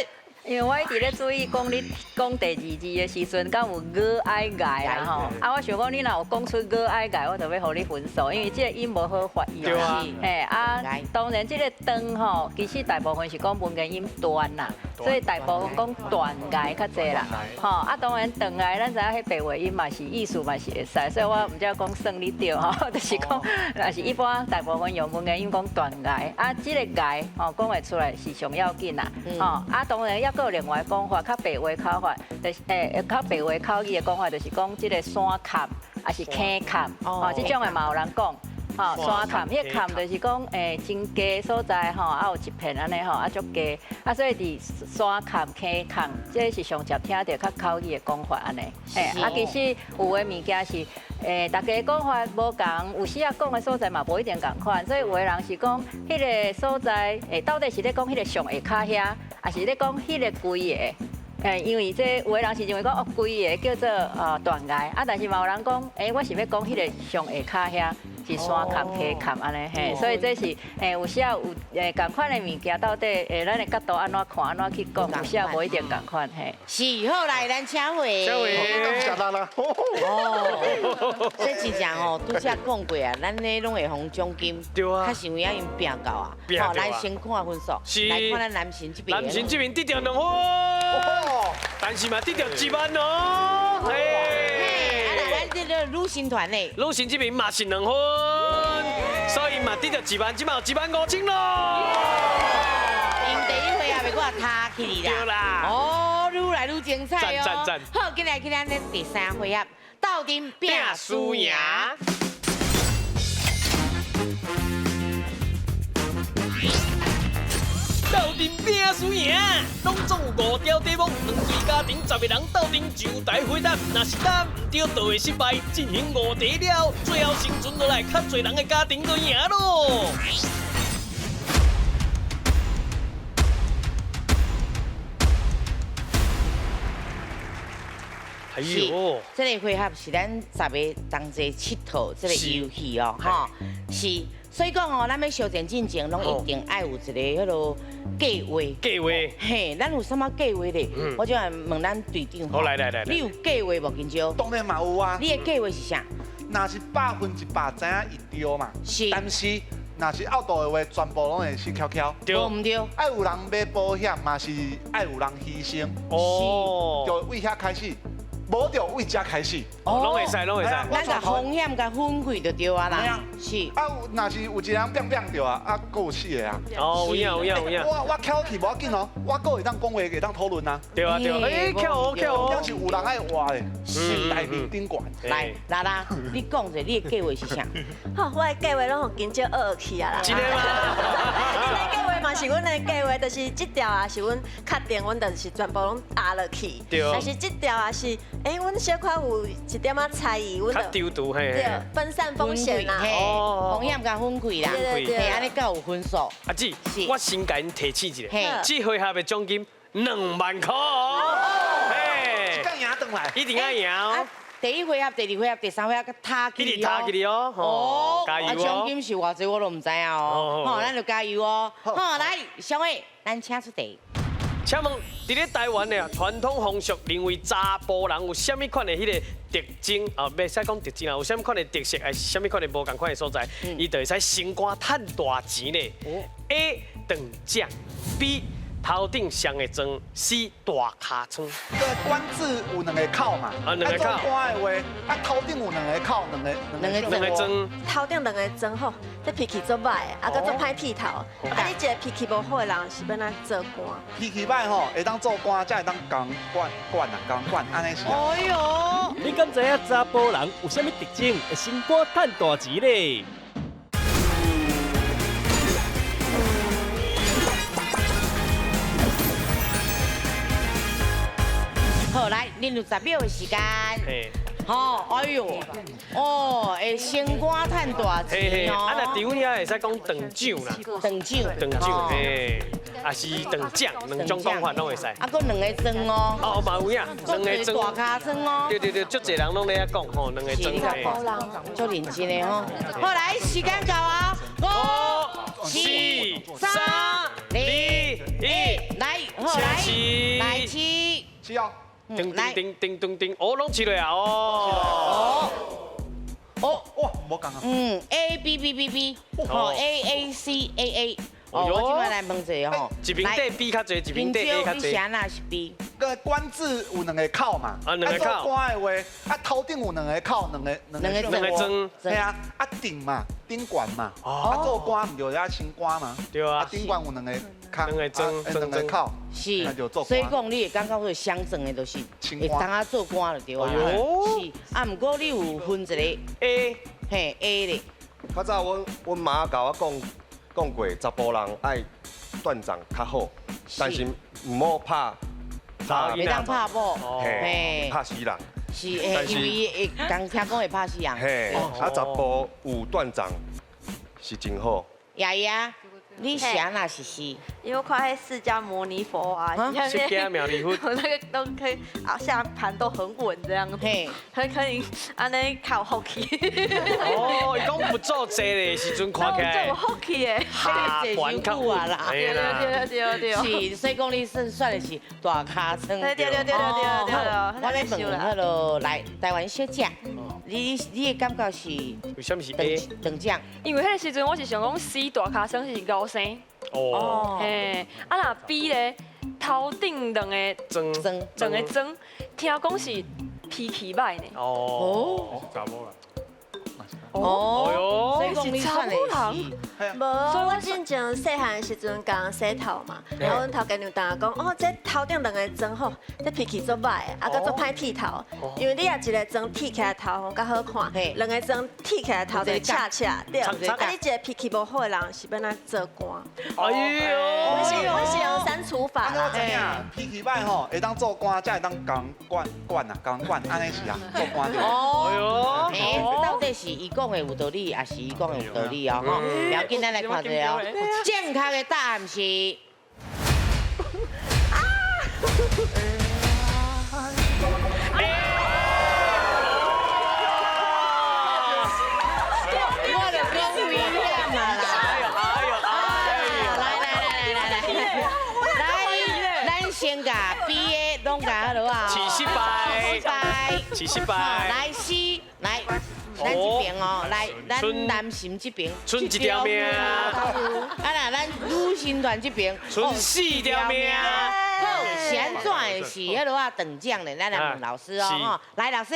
因为我一直咧注意讲你讲第二字的时阵，敢有我爱爱啦吼。啊，我想讲你若有讲出我爱爱，我就欲予你分数，因为这个音无好发音。对啊。嘿啊，当然这个断吼，其实大部分是讲文言音断啦，所以大部分讲断崖较济啦。吼啊，当然断崖，咱知影彼白话音嘛是意思嘛是会使，所以我毋才讲算你对吼，就是讲，若是一般大部分用文言音讲断崖，啊，这个崖吼讲会出来是上要紧啦。吼啊，当然犹阁有另外讲法，较白话口法，就是较白话口语的讲法，就是讲这个山坎，抑是坑坎，吼，这种的嘛有人讲，吼，山坎，彼坎就是讲真低所在吼，啊有一片按呢吼，啊足低，啊所以伫山坎、坑坎，这是上常听著较口语的讲法按呢，啊其实有的物件是。大家讲法无仝，有时啊讲的所在嘛无一定仝款，所以有的人是讲彼个所在，到底是咧讲彼个上下跤遐，抑是咧讲彼个规个？因为这有的人是认为讲哦，规个叫做断崖，啊，但是嘛有人讲，我是欲讲彼个上下跤遐。是山坎、溪坎按呢嘿，所以这是有时啊有仝款的物件，到底咱的角度按怎看，按怎去讲，有时啊无一定仝款嘿。是，好来，咱请回。请回。感谢啦啦。哦，这真正吼，拄才讲过啊，咱咧拢会予奖金。对啊。较是有影𪜶拼到啊。好，咱先看分数。是。来看咱男神这边。男神这边得著2分，但是嘛得著1万哦。嘿，啊来咱这个女神团咧。女神这边嘛是2分，所以嘛得著1万，这马有1万5千咯。𪜶第一回合袂阁塌起去啦。对啦。哦，愈来愈精彩哦。赞赞赞。好，紧来去咱的第三回合，斗阵拼输赢。斗阵拼输赢，拢总有5条题目，两队家庭10个人斗阵就台回答，若是答毋对，就会失败。进行5题了，最后生存落来较济人的家庭就赢咯。哎呦，这个回合是咱10个同齐𨑨迌这个游戏哦，吼，是。所以讲哦，咱欲相战进前，拢一定爱有一个彼落计划。计划。嘿，咱有啥物计划咧？我就来问咱队长。好，来来来。你有计划无？金蕉？当然嘛有啊。你的计划是啥？若是100%知影会对嘛。是。但是若是拗道的话，全部拢会死翘翘。对。无毋对。爱有人买保险，嘛是爱有人牺牲。哦。就为遐开始。无就为遮开始，拢会使，拢会使。咱共风险共分开就对啊啦。是。啊，若是有一个人变变著啊，啊，阁有4个啊。哦，有影有影有影。我翘去无要紧哦，我阁会当讲话，会当讨论啊。对啊对啊。哎，翘哦翘哦。是有人爱活的，是大面顶悬。来，拉拉，你讲者，你的计划是啥？好，我的计划拢予金蕉学去啊啦。真的吗？恁的计划嘛是阮的计划，就是这条啊是阮确定，阮就是全部拢压落去。对。但是这条啊是。哎，阮小可有一点仔猜疑，阮就对分散风险啦，风险共分开啦，对对，嘿，按呢够有分数。阿姊，我先共𪜶提醒一下，这回合的奖金2万块哦，嘿，这赢转来，一定爱赢哦。第一回合、第二回合、第三回合，阁塔起哦，一直塔起哦，哦，加油哦！奖金是偌济我都毋知影哦，好，咱就加油哦。好，来，小伟，咱请出题。请问，伫咧台湾的传统风俗认为查埔人有啥物款的彼个特征啊？袂使讲特征啊，有啥物款的特色，还是啥物款的无仝款的所在？伊就会使升官趁大钱呢？A 断掌，B 头顶上的妆，C 大尻川。对，官字有两个口嘛，啊，两个口。做官的话，啊头顶有两个口，两个妆。头顶两个妆吼，这脾气足歹的，啊，阁足歹剃头。啊，你一个脾气无好的人是欲按怎做官？脾气歹吼，会当做官，才会当共管管啊，共管按呢是啊。哎哟，你敢知影查埔人有啥物特征会升官趁大钱咧？好，来，恁有10秒的时间。好，哎呦，哦，会升官趁大钱哦。啊，若伫阮遐会使讲断掌啦。断掌。断掌，嘿，也是断掌，两种讲法拢会使。啊，阁两个妆哦。哦，嘛有影，两个妆。大尻川哦。对对对，足济人拢咧遐讲吼，两个妆。足认真的吼。好，来，时间到啊，5、4、3、2、1，来，好来，来试。试哦。叮叮叮叮叮叮，哦，拢试了啊！哦，哦，哇，无仝啊。嗯，A B B B B，哦，A A C A A，哦，我这摆来问一下吼，一边缀 B 较济，一边缀 A 较济。你啥啦是 B？个官字有两个口嘛，啊，两个口。做官的话，啊头顶有两个口，两个妆。嘿啊，啊顶嘛，顶悬嘛，啊做官毋就遐升官嘛。对啊。啊顶悬有两个。两个妆，两个口，是，所以讲你会感觉说相撞的，就是会当啊做官就对啊。是，啊，毋过你有分一个 A，嘿 A 咧。较早阮妈共我讲过，查埔人爱断掌较好，但是毋好拍，袂当拍某，嘿，拍死人。是，因为会刚听讲会拍死人。嘿，啊查埔有断掌是真好。爷爷。你啥那是是？因为我看彼释迦牟尼佛啊，释迦牟尼佛，那个都可以啊，下盘都很稳这样子，很可以按呢较有福气。哦，伊讲不做济的时阵看起来，有福气的，下盘较稳啦。对对对对对。是，所以讲你算算的是大尻川。对对对对对对。我咧问彼落来台湾小姐，你的感觉是？为什么是 A？断掌。因为彼个时阵我是想讲 C 大尻川是高生。哦，嘿，啊若 B 咧，头顶两个妆，两个妆，听讲是脾气歹呢。哦，查某人。哦，所以是查某人。无，我进前细汉的时阵共人洗头嘛，然后阮头家娘当讲，哦，这头顶两个妆吼，这脾气足歹的，啊，阁足歹剃头，因为你若一个妆剃起来头吼较好看，两个妆剃起来头就赤赤，对。啊，你一个脾气无好的人是欲按怎做官？哎哟，我是用删除法啦。我知影，脾气歹吼，会当做官，才会当共管管啊，共管按呢是啊，做官对。哦，哎，到底是伊讲的有道理，还是伊讲的有道理哦？吼，不要紧，咱来看一下哦。正确的答案是。我就讲危险啊啦！哎呦哎呦！来来来来来来，来，咱先共 B 的拢共彼落啊。试失败，试失败。来 C，来。咱这边哦，来，咱男神这边，剩一条命。啊啦，咱女神团这边，剩4条命。好，是按怎的？是彼落啊，断掌的，咱来问老师哦，吼，来老师，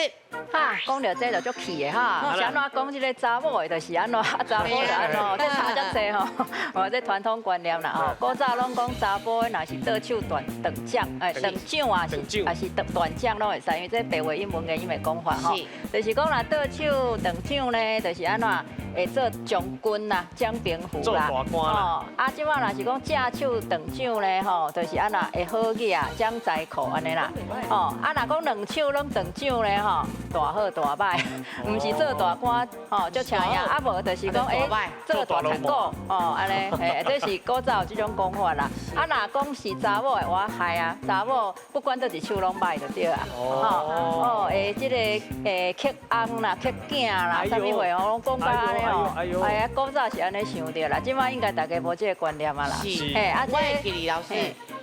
哈，讲到这就足气的哈，是按怎讲这个查某的，就是按怎，查某就按怎，这差遮济吼，哦，这传统观念啦吼，古早拢讲查埔的若是倒手断断掌，哎，断掌啊是，也是断断掌拢会使，因为这白话英文的英文讲法吼，就是讲若倒手断掌呢，就是按怎会做将军啦、将兵符啦，哦，啊，这摆若是讲正手断掌呢，吼，就是按怎会好额啊，掌财库按呢啦，哦，啊，若讲两手拢断掌呢，吼，大好大歹，毋是做大官，吼，足请呀，啊无就是讲欸，做大田股，哦，按呢，嘿，这是古早有这种讲法啦。啊，若讲是查某的，我害啊，查某不管佗一手拢歹就对啊，哦，会这个会克翁啦、克囝啦，啥物话哦，拢讲到按呢哦，哎呀，古早是按呢想著啦，这摆应该大家无这个观念啊啦。是，嘿，啊，我会记得老师，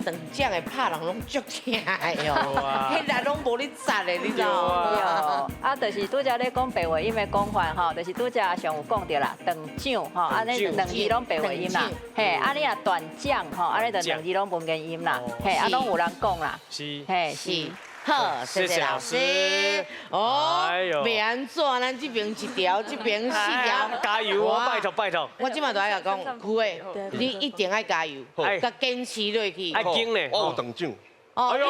断掌的拍人拢足疼的哦，彼力拢无咧扎的，你知道吗？啊，就是拄才咧讲白话音的讲法吼，就是拄才阿上有讲著啦，断掌吼，按呢两字拢白话音啦，嘿，啊你若断掌吼，按呢就两字拢文言音啦，嘿，啊拢有人讲啦，是，嘿是。好，谢谢老师。哦，袂按怎，咱这边一条，这边四条，加油哦，拜托拜托。我这马就爱共讲，区的，你一定爱加油，共坚持落去。爱坚咧，我有断掌。哦，哎呦，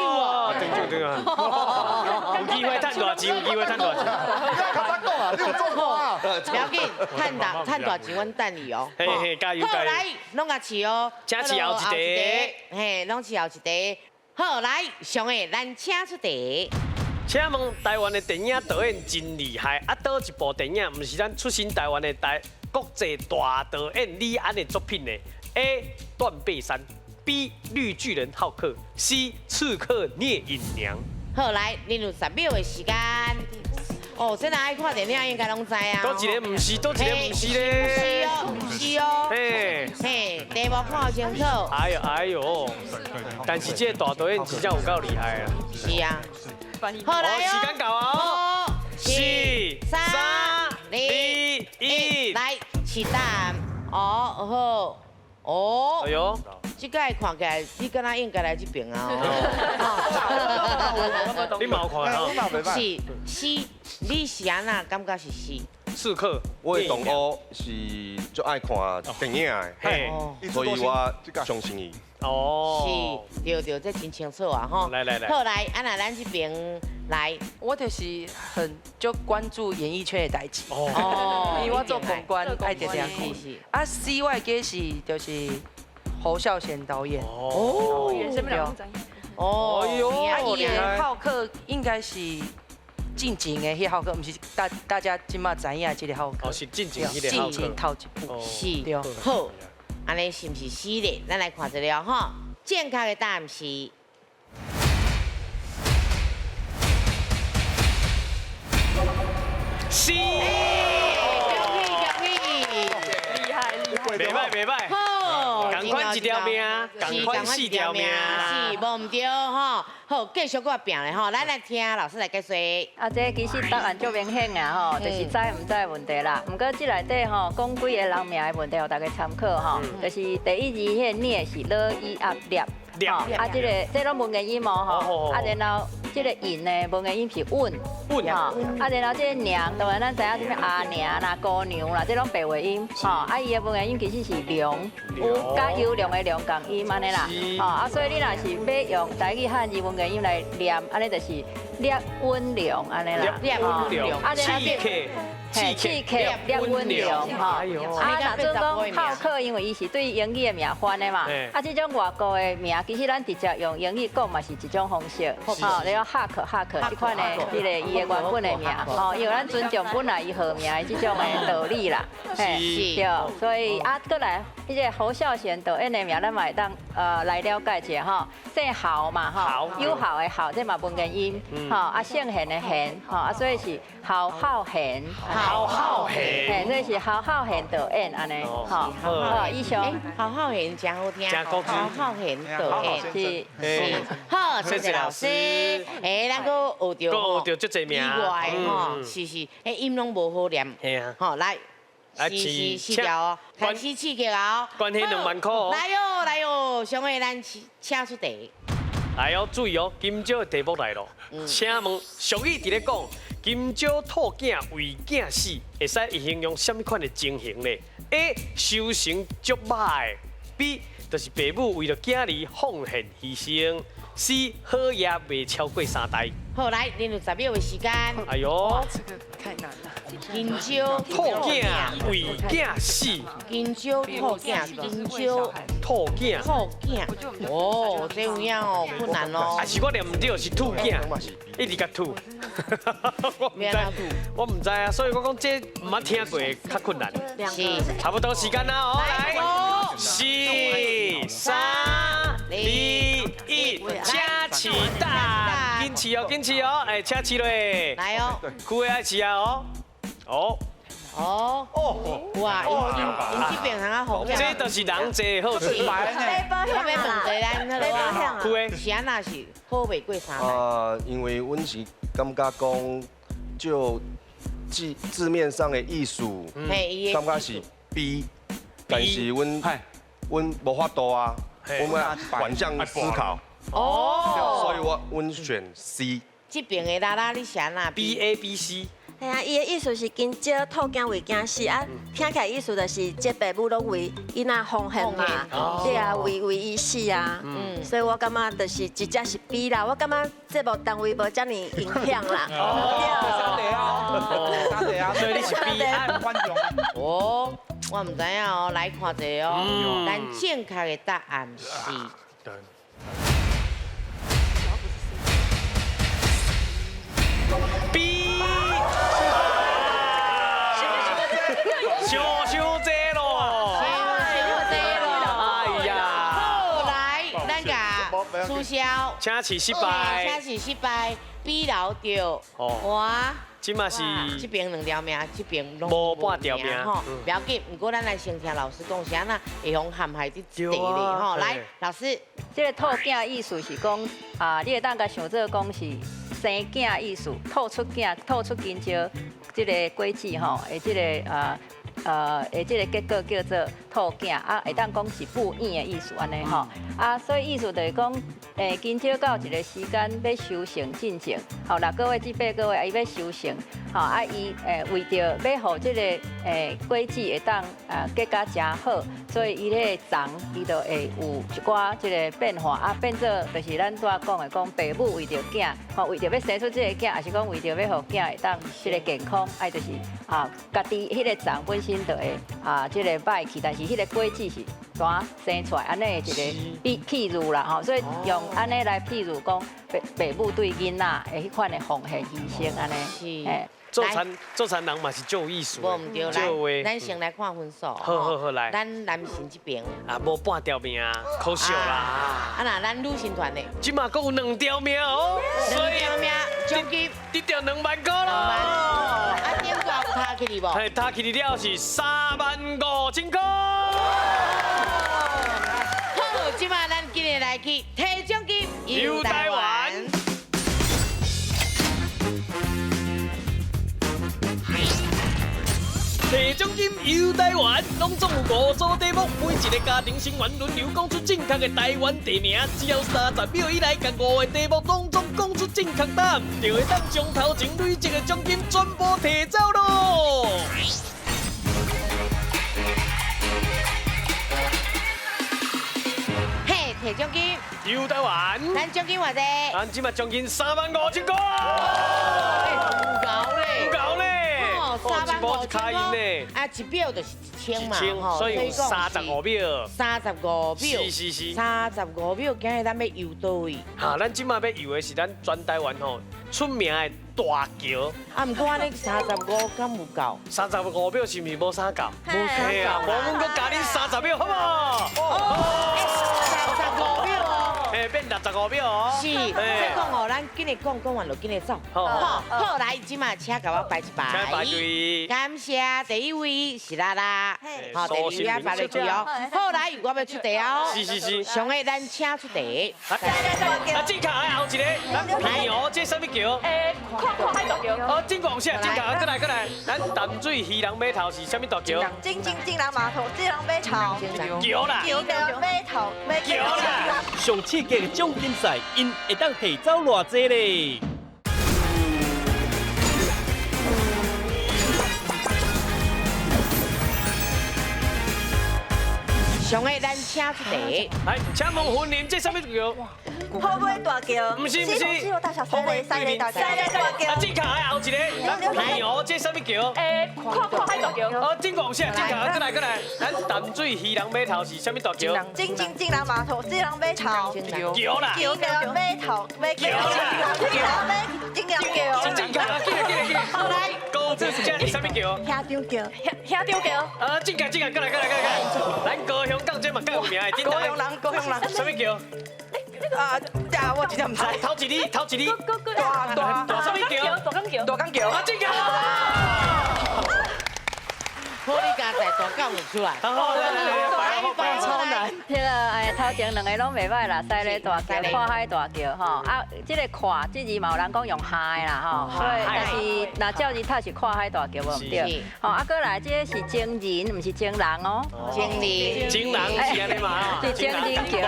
断掌对啊。有机会趁大钱，有机会趁大钱。你较早讲啊，你有做过啊？不要紧，趁大趁大钱，阮等你哦。嘿嘿，加油加油。好，来，拢共试哦。请试后一题。嘿，拢试后一题。好，来，上个，咱请出题。请问台湾的电影导演真厉害，啊，佗一部电影毋是咱出身台湾的台国际大导演李安的作品呢？A. 断背山，B. 绿巨人浩克，C. 刺客聂隐娘。好，来，恁有10秒的时间。哦，这若爱看电影应该拢知啊。佗一个毋是，佗一个毋是咧。毋是哦，毋是哦。嘿，嘿，题目看清楚。哎呦哎呦，但是这个大导演真正有够厉害啊。是啊。好来哦，时间到啊！ 4、3、2、1，来，起答。哦，好，哦。哎呦，这个看起来，你敢若应该来这边啊？你嘛有看啊？是是，你是按怎感觉是是？刺客，我的同学是足爱看电影的，所以我相信伊。哦，是，对对，这真清楚啊，吼。来来来，好来，啊那咱这边来，我就是很就关注演艺圈的代志，哦，因为我做公关爱定定看。啊，C 我会记是就是侯孝贤导演。哦，哦，啊，伊的浩克应该是进前的彼浩克，毋是大家这马知影这个浩克。哦，是进前彼个浩克。进前头一部。是，好。按呢是毋是死咧？咱来看一下吼，正确的答案是 C。恭喜恭喜！厉害厉害！袂歹袂歹。好，仝款一条命，仝款四条命，是无毋对吼。好，继续阁拼咧吼，咱来听老师来解说。啊，这其实答案足明显啊吼，就是知毋知的问题啦。毋过这内底吼，讲几个人名的问题，予大家参考吼。就是第一字彼个聂是老伊压粒，啊，这个这拢文言音哦吼。啊，然后这个隐呢，文言音是稳，稳吼。啊，然后这个娘，当然咱知影啥物阿娘啦、姑娘啦，这拢白话音，吼。啊，伊的文言音其实是良，佮优良的良仝音按呢啦，吼。啊，所以你若是欲用台语汉字文言音来念，按呢就是聂稳良按呢啦，聂稳良，啊，刺客，嘿，刺客聂稳良吼。啊，若准讲浩克，因为伊是对英语的名翻的嘛，啊，这种外国的名，其实咱直接用英语讲嘛是一种方式，吼，你讲哈克哈克这款的，彼个伊的原本的名，吼，因为咱尊重本来伊号名的这种的道理啦，嘿，对，所以啊，阁来，彼个侯孝贤导演的名，咱嘛会当来了解一下吼，姓侯嘛吼，友好的好，这嘛文言音，吼，啊圣贤的贤，吼，啊所以是侯孝贤，侯孝贤，嘿，所以是侯孝贤导演按呢，吼，好，以上，侯孝贤真好听，侯孝贤导演是是，好，谢谢老师，哎，咱阁学著，阁学著足济名，意外吼，是是，彼音拢无好念，嘿啊，吼来。是四条哦，开始刺激哦，关系2万块哦。来哦来哦，上个咱请出题。来哦，注意哦，今朝的题目来咯，请问俗语伫咧讲，今朝兔囝为囝死，会使形容啥物款的情形呢？A. 收成足歹的；B. 就是爸母为了囝儿奉献牺牲；C. 好业袂超过3代。好，来，恁有10秒的时间。哎呦，这个太难了。今朝兔囝为囝死。今朝兔囝，今朝兔囝，兔囝。哦，这有影哦，困难哦。啊，是我念毋对，是兔囝，一直共吐。我毋知，我毋知啊，所以我讲这毋捌听过，较困难。是，差不多时间啦，哦，来，4、3、2、1，请试答，紧试哦，紧试哦，哎，请试落。来哦，区的爱试啊哦，哦，哦，哦，有啊，𪜶這邊通啊風險。這就是人濟好處。我欲問一下咱彼個，是按怎是好袂過三代？啊，因為阮是感覺講，就字面上的意思，感覺是 B，但是阮無法度啊，阮欲反向思考。哦，所以我阮選 C。這邊的啦啦，你是按怎？B A B C。係啊，伊的意思是今朝兔囝為囝死啊，聽起來意思就是這爸母攏為囡仔奉獻嘛，對啊，為伊死啊，所以我感覺就是直接是 B 啦，我感覺節目單位無遮爾影響啦。哦，三題啊，所以你是 B 啊，觀眾。哦，我毋知影哦，來看一下哦，咱正確的答案是。B。少少济咯，少少济咯。哎呀，好來，咱共取消，請示失敗，請示失敗，B 留著。哇，這馬是這邊兩條命，這邊攏無半條命吼。不要緊，毋過咱來先聽老師講，是按怎會予陷害佇這裡吼。來，老師，這個兔囝意思是講啊，你會當共想做講是生囝意思，吐出囝，吐出金蕉，這個果子吼，的這個啊。的這個結果叫做吐囝，啊，會當講是不嬰的意思按呢吼，啊，所以意思就是講，今朝到一個時間欲收成進前，吼，6個月至8個月，伊欲收成，吼，啊，伊為著欲予這個果子會當結甲誠好，所以伊彼個種，伊就會有一寡這個變化，啊，變做就是咱拄仔講的，講爸母為著囝，吼，為著欲生出這個囝，抑是講為著欲予囝會當這個健康，愛就是啊，家己彼個種本身就會啊，這個歹去，但是彼個果子是怎生出來，按呢一個比譬如啦吼，所以用按呢來譬如講，爸母對囡仔的彼款的奉獻犧牲按呢。是。做田人嘛是足有意思。無毋對，來，咱先來看分數。好好好，來。咱男神這邊。啊，無半條命，可惜啦。啊那咱女神團的。這馬閣有2條命哦。2條命，獎金得著2萬塊咯。啊，頂掛有塔起哩無？嘿，塔起哩了是35000塊。好，這馬咱今日來去提獎金，遊台灣。提獎金遊台灣，攏總有5組題目，每一個家庭成員輪流講出正確的台灣地名，只要30秒以內，共5個題目攏總講出正確答案，就會當將頭前累積的獎金全部提走咯。嘿，提獎金遊台灣，咱獎金偌濟？咱這馬獎金35000塊。有夠咧，有夠咧。 35000塊，啊，一秒就是1000嘛，吼，所以有35秒。35秒，是。35秒，今日咱欲遊佗位？哈，咱這馬欲遊的是咱全台灣吼出名的大橋。啊，毋過按呢35敢有夠？35秒是毋是無啥夠？無啥夠啊，無阮閣加恁30秒，好無？哦，35秒哦。哎，變65秒哦。是，所以講哦，咱緊來講，講完就緊來走。好，好，來，這馬請共我排一排。請排隊。感謝第一位是拉拉，好，第二位排落去哦。好，來，我欲出題哦。是。上个咱請出題。啊，正確愛後一個，咱平湖這啥物橋？看海大橋。哦，正確是啊，正確，過來過來，咱淡水漁人碼頭是啥物大橋？金人碼頭，金人碼頭。橋啦。橋碼頭，橋啦。上刺激的獎金賽，𪜶會當提走偌濟咧？上个咱請出題。來，請問雲林這啥物橋？虎尾大橋。毋是毋是。虎尾三里大橋。啊，正確愛後一個，咱平湖這啥物橋？看海大橋。哦，正確是啊，正確，過來過來，咱淡水漁人碼頭是啥物大橋？金人碼頭，金人碼頭。橋啦。橋碼頭，橋啦。金人橋。正確，緊來緊來緊來。好來。高這是啥物橋？兄長橋。兄長橋。啊，正確正確，過來過來過來。咱高雄港這嘛較有名的，高雄人，高雄人。啥物橋？啊！我真正毋知。頭一字，頭一字。大啥物橋？大港橋。大港橋。啊，正確。好，你家在大教出来。好，来来来，超难。这个头前两个拢袂歹啦，西螺大桥、跨海大桥吼。啊，这个跨这字嘛有人讲用海啦吼，所以但是若照字读是跨海大桥无毋对。吼，啊，过来这个是情人，毋是情人哦。情人，情人是按呢嘛？是情人桥，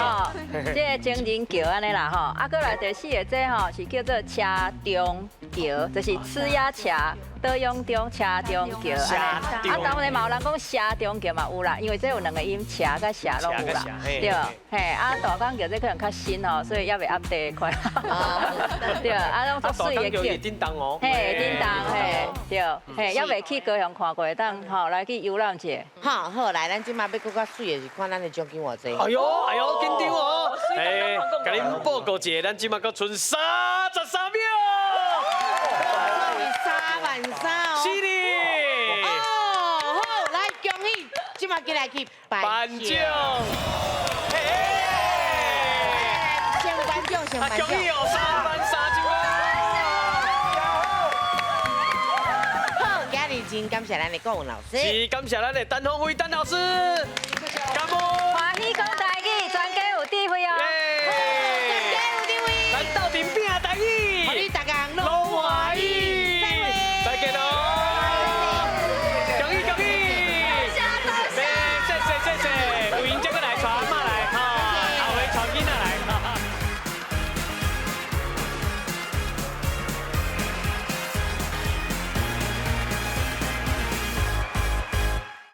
哦，这个情人桥按呢啦吼。啊，过来第四个这吼是叫做车中桥，就是赤鸭车。倒永中车中桥，啊，当然嘛有人讲车中桥嘛有啦，因为这有两个音，车佮车拢有啦，对，嘿，啊大港桥这可能较新哦，所以犹未 update 快，对，啊拢足媠的桥，叮当哦，嘿，叮当，嘿，对，嘿，犹未去高雄看过，当吼来去游览一下。好，好，来，咱这马欲阁较媠的是看咱的奖金偌济。哎呦，哎呦，紧张哦，哎，共恁报告一下，咱这马阁賰33秒。 3万3哦，是的。哦，好，来恭喜，这马进来去颁奖。先颁奖，先颁奖。恭喜哦，3万3千块。好，今日真感谢咱的顾文老师，是感谢咱的陈芳辉陈老师，感恩。欢喜讲台语，全家有智慧哦。